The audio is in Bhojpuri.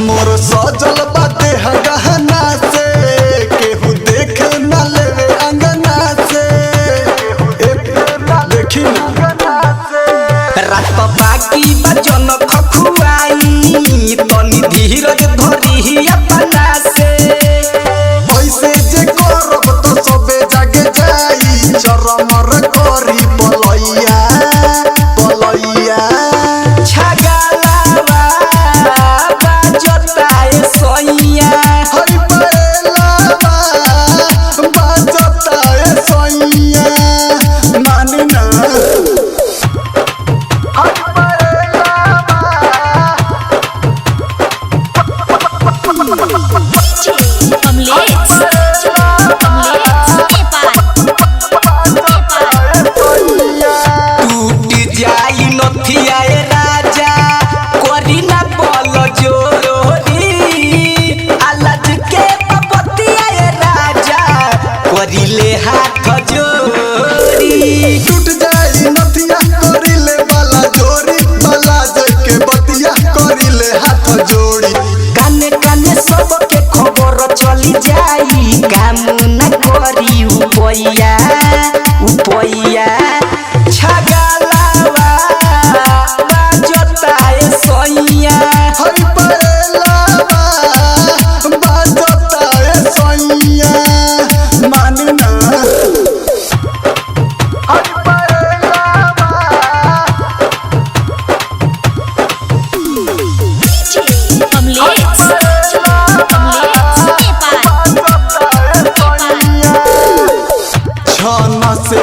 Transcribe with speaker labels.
Speaker 1: मोर सजल बाटे गहना से केहू देख न लेवे अंगना से देखी ना।
Speaker 2: रात बाकी बजन खखुआई तनी धीरज धरी अपना से।
Speaker 1: ऐसे जे करब तो सबे जागे जाई चरमर करी पलैया पलैया।
Speaker 2: छगलावा बाजता ए सैया।
Speaker 1: हरि परेलावा बाजता ए सैया मानी ना। हरि परेलावा
Speaker 3: कमलेश कमलेश नेपाल
Speaker 2: टूट जाई नथिया ए राजा करी ना बल जोरी आलज के पपतिया ए राजा करिले हाथ जोरी।
Speaker 1: टूट जाई नथिया करिले बाला जोरी बाला के बतिया करिले हाथ जोड़ी।
Speaker 2: काने काने सबके खबर चली जाई काम न करी उपैया उपैया। छगलावा बाजता ए सैया।
Speaker 1: हरि परेलावा बाजता ए सैया मानी ना। हरि परेलावा
Speaker 3: कमलेश कमलेश नेपाल
Speaker 1: छन से